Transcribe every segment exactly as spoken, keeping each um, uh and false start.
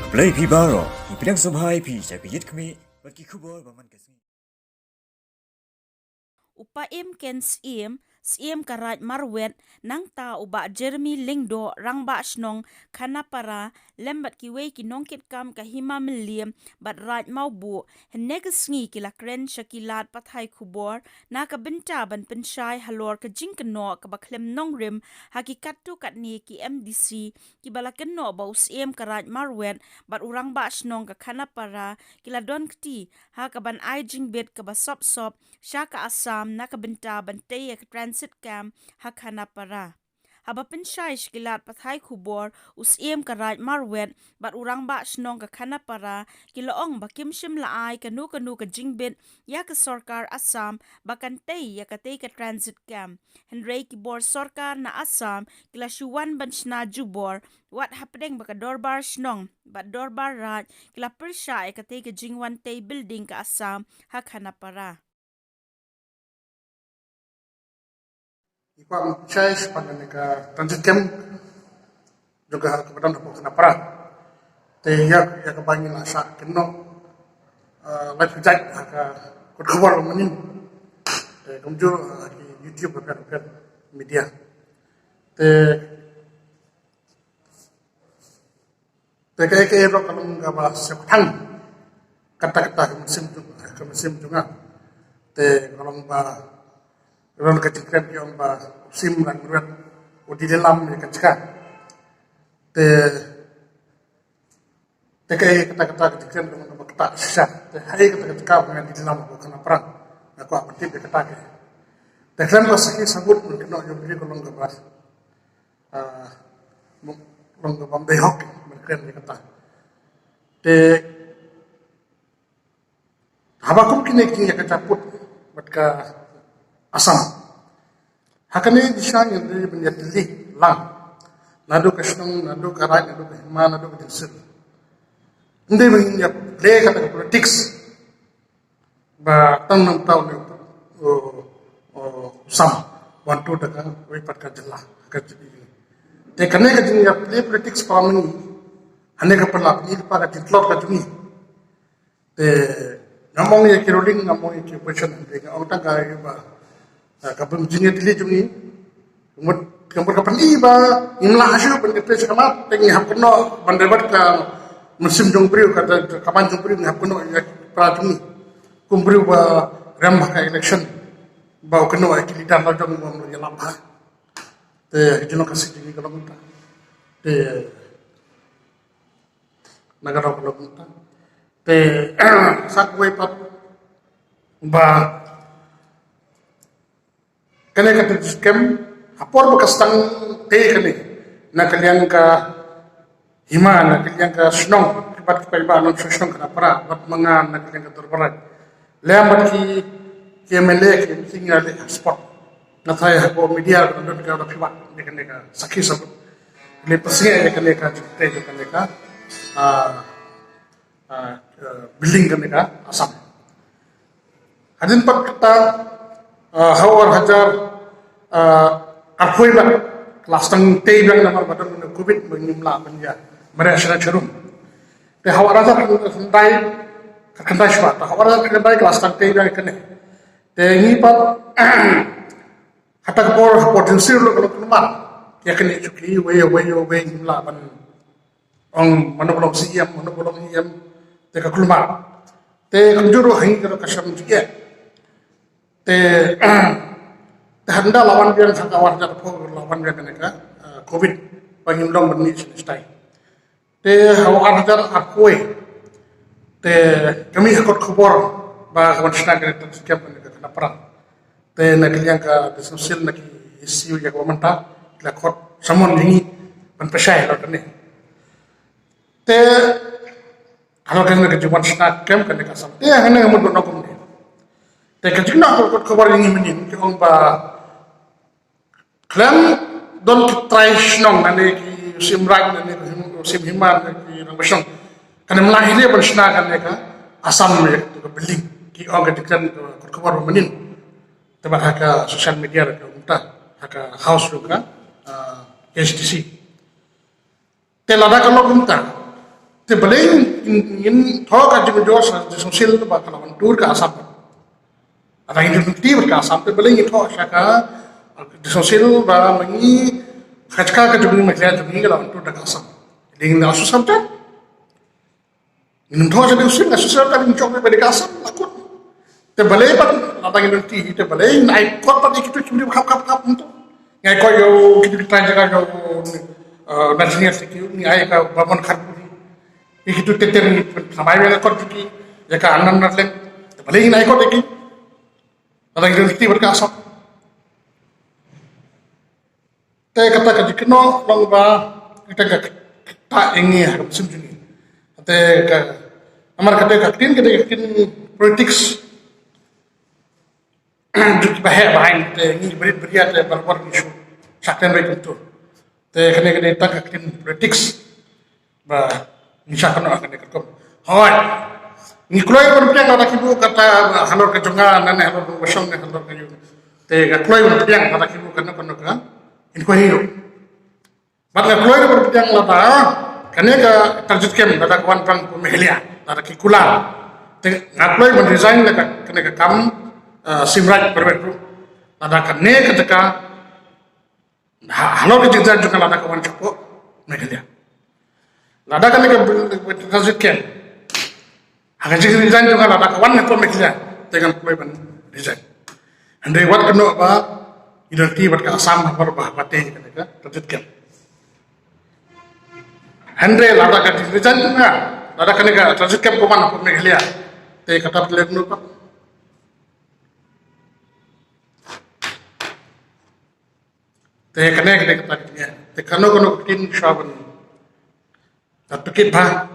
Blei phi baroh, ngi pdiang sngewbha ïa phi sha ka Ïit Khmih bad ki khubor ba man ka sngi. U Paiem Ken Syiem, Syiem ka Raid Marwet, nangta u Bah Jeremy Lyngdoh, Rangbah Shnong Khanapara, lem bad kiwei ki nongkitkam ka Hima Mylliem bad Raid Mawbuh, hynne ka sngi ki la kren sha ki lad pathai khubor na ka bynta ban pynshai halor ka jingkynnoh kaba khlem nongrim ha ki katto katne ki M D C, kiba la kynnoh ba u Syiem ka Raid Marwet bad u Rangbah Shnong ka Khanapara ki la don kti ha kaban ai jingbit kaba sop sop sha ka Assam na ka bynta ban tei ïa ka transit camp ha Khanapara. Haba pynshai sha ki lad pathai khubor, u Syiem ka Raid Marwet bad u Rangbah Shnong ka Khanapara ki la ong ba kim shym la ai kano kano ka jingbit ïa ka sorkar Assam ba kan tei ïa katei ka transit camp. Hynrei ki bor sorkar na Assam ki la shu wan ban shna jubor, wat hapdeng ba ka Dorbar Shnong bad Dorbar Raid ki la pyrshah ïa katei ka jingwan tei building ka Assam ha Khanapara. Ngi kwah ban pynshai shaphang kane ka transit camp jong ka, kaba don hapoh Khanapara. Te ïa, ïa kaba ngi la shah kynnoh, eh, live, jait ha ka kot khubor mynnin. Te kumjuh, eh, ha ki YouTube bad bad media. Te Te kaei kaei ruh ka long kaba sngewthuh. Katta katta ka mynsiem jong, ka mynsiem jong nga. Te ka long ba, ka long ka jingkren ki ong ba u Syiem Raid Marwet u dei lilam ïa ka jaka. Te, te kaei katta katta ka jingkren ka long kaba katta shisha. Te haei katta ka jaka ba ngan dei lilam ha Khanapara. Nga kwah ban tip ïa katta kaei. Te khlem ka sakhi sabut mynta ka nong jong u ka long kaba ah, mo-, long ka bym dei hok, ban kren ïa kata. Te haba kum kine ki ïa ka jaitbynriew bad ka Assam, ha kane ka dei sha ngi dei ban ïa tylli lang. Naduh ka shnong, naduh ka raid, naduh ka hima, naduh ka district. Ym dei ban ïa play kata ka politics. Ba tang nangta u, u, u Assam wan tu da kawei pat ka jylla, ka jylla. Te kane ka jingïa play politics parliament hangne ka parliament, ka jingtlot ka jong ngi. Te ngam ong ïa ki ruling, ngam ong ïa ki opposition, te nga ong tang ka ïa ba, ah, ka bym jingïatylli jong ngi. Ka mut, ka mut ka pyni ba ngim lah shuh ban kynthei sha khmat, te ngi hap kynnoh ban dei bad ka mynsiem jong u briew, ka, ka, ka ban jong u briew ngi hap kynnoh ïa ki para jong ngi. Kum u briew ba rem ha ka election, ba u kynnoh ïa ki leader la jong u, ba ym ïalap ha. Te ka jingïalap ka shisha jong ngi ka long mynta. Te na ka daw ka long mynta. Te sa kawei pat ba kane ka transit camp, ha por ba ka sdang te kane, na ka liang ka hima, na ka liang ka shnong, ki bad ki paidbah nongshong shnong Khanapara, bad ma nga na ka liang ka dorbar raid, lem bad ki, ki M L A, ki M C ngi la leit ha spot. Nga tharai ha ka media ka don ka, ka phi wad ïa kane ka sakhi sabut. Leit pyrsngew ïa kane ka jingtei jong kane ka, ah, ah, ah, building kane ka Assam. Hadien pat kata, ah, ha u ar hajar, ah, arphew bad ka la sdang tei biang namar ba don ka covid ba ngim lah ban ïa mareh sha ka showroom. Te ha u ar hajar khyndai, khyndai shuwa, te ha u ar hajar khyndai ka la sdang tei biang kane. Te ngi pat, ha kata ka por, ha ka por jingïasyrdoh ka long kulmar. Ïa kane shuki, wei, wei, wei, ngim lah ban ong mano ba long C E M, mano ba long E M, te ka kulmar. Te kumjuh ruh ha ngi ka, ka shem jingeh. Te, te hadien la wan biang ha ka ar hajar arphew la wan biang kane ka, eh, covid. Ba ngim long ban mih shane shatai. Te ha u ar hajar arphew, te ka mih ha kot khubor ba ka wan shna kane ka transit camp kane ka Khanapara. Te na ka liang ka District Council na ki issue ïa kaba mynta, ki la khot summon ïa ngi ban pynshai halor kane. Te halor kane ka jingwan shna camp kane ka Assam. Te hangne nga mut ban ong kumne. Te ka jingkynnoh ka kot khubor ïa ngi mynnin ki ong ba khlem don ki trai shnong, lane ki syiem raid, lane ki syiem hima, lane ki rangbah shnong, kan ym lah hi leh ban shna kane ka Assam ïa ka building. Ki ong ka jingkren ka kot khubor mynnin. Te bad ha ka social media ruh ka mynta, ha ka house ruh ka, ah, K H D C. Te lada ka long kumta, Te balei ngin, ngin thoh ka jingujor sha Jingsngewsih ba ka la wan tur ka Assam. Lada ngin ïaid lynti bad ka Assam te balei ngin thoh sha ka Jingsngewsih ba ma ngi ka jaka ka jong ngi, Meghalaya jong ngi ka la wan tur da ka Assam. Balei ngin la suh samter? Ngin thoh sha Jingsngewsih, la suh samter, ngin jop ba dei ka Assam la kut. Te balei pat lada ngin lynti te balei ngin ai kot pat ïa kitu ki briew khap khap khap kumtu. Ngi ai kot ïa kitu ki trai jaka ïa u, eh, National Security, ngi ai ka Bamon Kharpuri. Ïa kitu ter ter ngi pynsamai ïa ka kot jong ki, ïa ka Anand Natleng. Te balei ngin ai kot ïa ki lada ngin lynti bad ka Assam? Te kata ka jingkynnoh long ba kita ka, kita ïa ngi ha ka mynsiem jong ngi. Te ka, namar kata ka ktien, kata ka ktien politics jong kiba heh ba hain, te ngi ki briew briew te barabor ngi shu shah kren bai kumtu. Te kane, kane tang ka ktien politics ba ngi shah kynnoh ha kane ka rukom. Hooid, ngi kloi ban pdiang lada ki buh kata halor ka jong nga ne halor ka Nongshong ne halor ka ïing. Te nga kloi ban pdiang lada ki buh kano kano ka inquiry ruh. Bad nga kloi ban pdiang lada kane ka transit camp lada ka wan tang hapoh Meghalaya, lada ki kular, te nga kloi ban resign na ka, kane ka kam, eh, Siem Raij Private Group. Lada kane ka jaka, ha, halor ka jingresign jong nga lada ka wan shapoh Meghalaya. Lada kane ka transit camp, ha ka jingresign jong nga lada ka wan hapoh Meghalaya, te ngan kloi ban resign. Hynrei wat kynnoh ba ngi lynti bad ka Assam ha por ba ha kane ka transit camp. Hynrei lada ka jingresign jong nga, lada kane ka transit camp ka wan hapoh Meghalaya, te kata phi leh kumno pat? Te kane, kane kata kane. Te kano kano ka ktien shwa ban, ah, tohkit bha,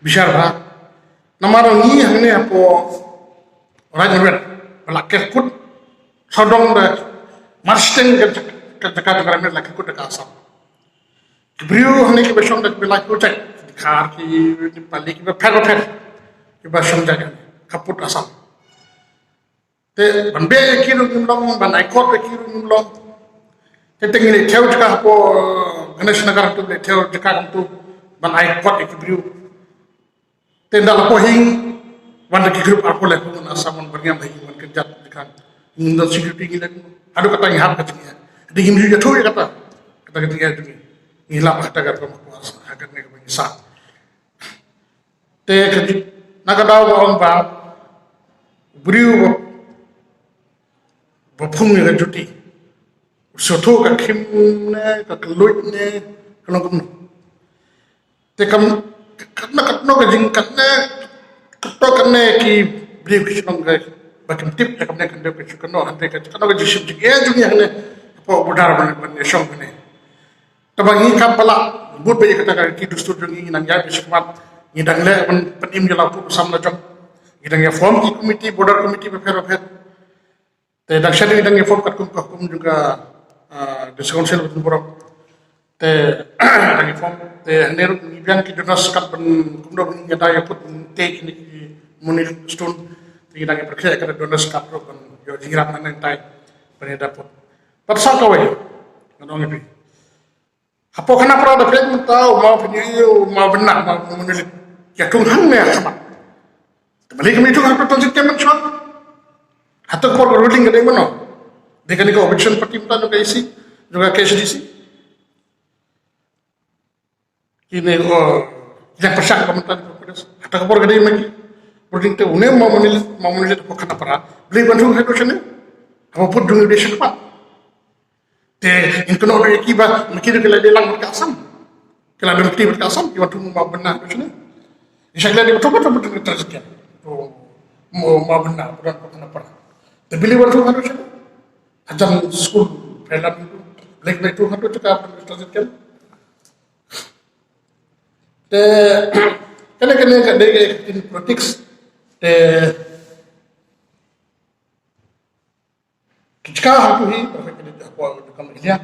bishar bha. Namar ngi hangne hapoh Raid Marwet ba la kyrkut sawdong da mar shiteng ka, ka jaka jong ka Raid Marwet la kyrkut da ka Assam. Ki briew hangne kiba shong da kiba lai project, ki Khar, ki Nepali, kiba pher ba pher, kiba shong jaka kyrkut Assam. Te ban beh ïa ki ruh ngim long, ban ai kot ïa ki ruh ngim long. Te te ngi leh thew jaka hapoh Ganesh Nagar tu, leh thew jaka kumtu ban ai kot ïa ki briew. Te ynda la poi hing, wan da ki group arphew laiphew ngut na Assam wan byrngem ha ïing wan kynjat jaka. Ngim don security ngi leh. Haduh kata ngi hap ka jingeh. Dei ngim ju ïathuh ïa kata. Kata ka jingeh jong ngi. Ngi lap ha kata ka rukom ha ka, ha kane kaba ngi sah. Te ka jing, na ka daw ba ong ba u briew ba, ba phung ïa ka juti, u sngewthuh ka khim ne ka kylluid ne ka long kumno. Te kam, katno katno ka jing, katne, katno katne ki briew ki shnong ka ba kim tip ïa kamne ka dei ka shu kynnoh, hynrei ka katno ka jingshim jingeh jong ngi hangne hapoh border ban, ban ïashong hangne. Te ba ngi kam palat bud ba ïa kata ka riti dustur jong ngi, ngi nang ïaid shakhmat, ngi dang leh ban pynim ïa la pud u sam la jong. Ngi dang ïa form ki committee, border committee bapher bapher. Te dang shen ngi dang ïa form katkum ka hukum jong ka, ah, District Council Western Borok. Te dang ïa form, te hangne ruh ngi biang ki donors card ban kumno ban ngi da ïa pud te kine ki monolith stone. Te ngi dang ïa pyrkhat ïa ka donors card ruh ban ïoh jingïarap na nangtai ban ïa da pud. Bad sa kawei ngan ong ïa phi. Hapoh Khanapara da phi mynta u maw pynïoh u maw Bynna, maw monolith. Ïa thung hangne ha khmat. Te balei kim ïa thung ha Protected Camp mynshwa? Hato ka por ka ruling ka dei mano? Dei kane ka opposition party mynta jong ka A C, jong ka K H A D C. Kine ko, ïa pyrshang ka mynta jong ka Congress. Hato ka por ka dei ma ki. Ruling te une maw monolith, maw monolith hapoh Khanapara. Balei ban thung haduh shane? Hapoh pud jong u dei shakhmat. Te ngin kynnoh ïa ki ba ma ki ruh ki la dei lang bad ka Assam. Ki la dei bad ka Assam, ki wan thung maw Bynna haduh shane. Ngi shait la dei ban thung, ban thung, ban thung transit camp. To maw, maw Bynna, ban thung Khanapara. Te balei wan thung haduh shane? Hajan skul pyrshah, balei ban thung haduh jaka ban transit camp. Te kane, kane ka dei ka ktien politics. Te ki jaka hato hi, ba ka dei hapoh ka Meghalaya.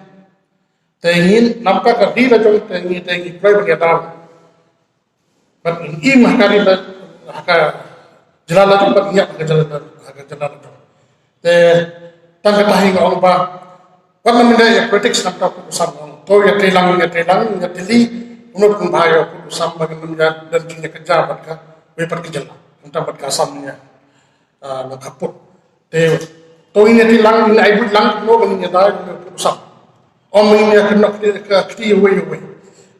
Te ngin, namar ka ri la jong, te ngi, te ngi kloi ban ïada. Bad ngin im ha ka ri la, ha ka jylla la jong, bad ngin ïap ha ka jylla la, ha ka jylla la jong. Te tang kata hi nga ong ba wat nym ïa politics, namar ka pud u sam ong. To ïatrei lang, ïatrei lang, ïatylli. Kumno pun ba ïa pud u sam ba ngin ym ïa don jingïakajia bad ka wei pat ka jylla. Kumta bad ka Assam ïa, ah, la ka pud. Te to ngin ïa ti lang, ngin ai buit lang kumno ba ngin ïa dai kumno pud u sam. Ym ngin ïa kynnoh kti, ka kti wei wei.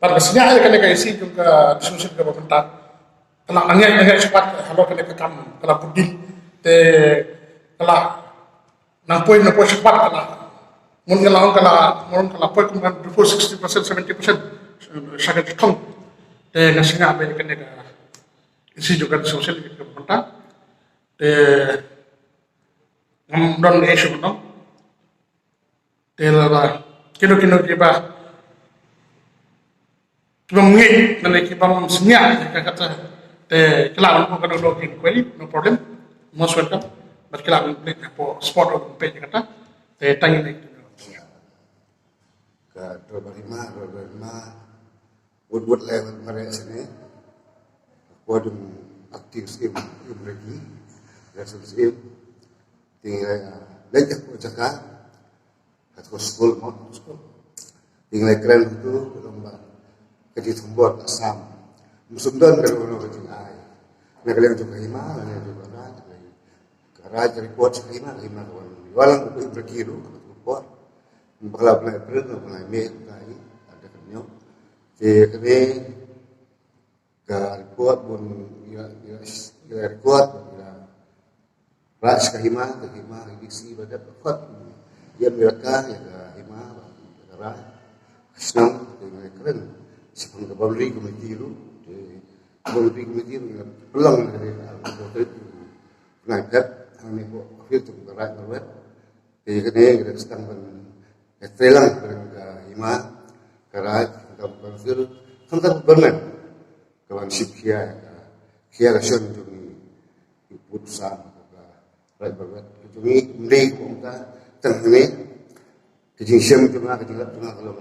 Bad ka sngewsih ïa kane ka issue jong ka dissolution ka ba mynta. Ka la nang ïa, nang ïa shabat halor kane ka kam ka la pud dien. Te ka la nang poi, nang poi shabat ka la. Mun ka la ong ka la, mun ka la poi kum kan before sixty percent, seventy percent. Sha ka jingthung. Te nga sngew ba kane ka issue jong ka social ka mynta. Te ngam don issue no. Te la ba kino kino kiba, kiba ngeit, lane kiba ngam sngew ka kata. Te ka la ban buh ka dong dong inquiry, no problem. Most welcome. But ka la ban plik hapoh spot of page kata. Te tang ine. Ka Dr. Barima, Dr. Barima, wut wut lai wat mare sene. Ko dum acting sim, im regi, lesson sim. Ting lai, lai jak ko jaka. Kat ko school mo, school. Ting lai kren tu, ko dum ba. Ka jingthombor Assam. Musum don ka dum ka jingai. Na ka liang jong ka hima, na ka liang jong ka raj, ka raj report ka hima, ka hima ka wan. Walang ko im regi ru, ka report. Bakla bnai April, bakla May, ka i, ada ka nyo. Te kane ka report bun ïa, ïa, ïa report bun ïa. Raj ka hima, ka hima, ka D C ba dep report. Ïa Amerika, ïa ka hima, ïa ka raj. Ka shnong, ka hima, ka kren. Sipang ka boundary committee ru, te boundary committee ru, ïa, pelang, ïa, ïa, ngai pet, hangne ko, office tu ka raj, ka wet. Te kane ka dang stang ban, ka trelang ka hima, ka raj, ka council, tang ka government. Ka ban sip khia, ka khia ka shon jong i pud sam, ka raj ba wet. Jong i mdei kumta, tang ne, ka jingshem jong nga, ka jinglap jong nga ka long.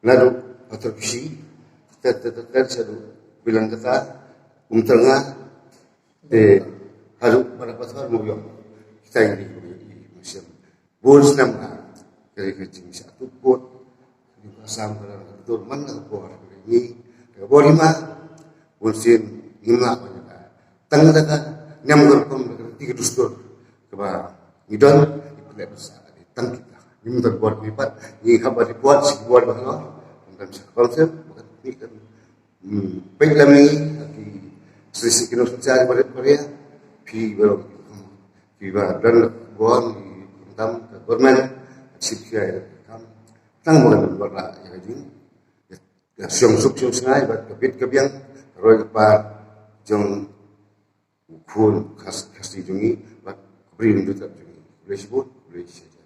Naduh pathar pisi, ter ter ter ter, shaduh bilang kata, um ter nga, te, haduh pada pathar mo yong. Kita ïa ri, ri, ri, masem. Bun snem ha, ka ri ka jingshah tu pud, ka ri ka Assam ka ri ka dur man ka por, ka ri ka bor hima, bun sien ngim lah ban ïa ka. Tang da ka niam ka rukom da ka riti ka dustur, kaba ngi don, ngi pynleh basa, tang kita. Ngim don bor ngi pat, ngi hap ban report, sha ki bor ba halor, tang sa council, ba ka teknik kan Hmm, peit lem ïa ngi, ki sli sli ki nongshong sha ki barit baria, phi ba long, phi ba don bor, ki khamtam ka government, sip sia ïa ka kam. Tang ba kan bor la ïa ka jing, ïa shong suk shong sngai, bad ka bit ka biang, ka roi ka par, jong u khun, khas, khasi jong ngi, bad ka bri nongdutap jong ngi. Khublei shibun, khublei shibun.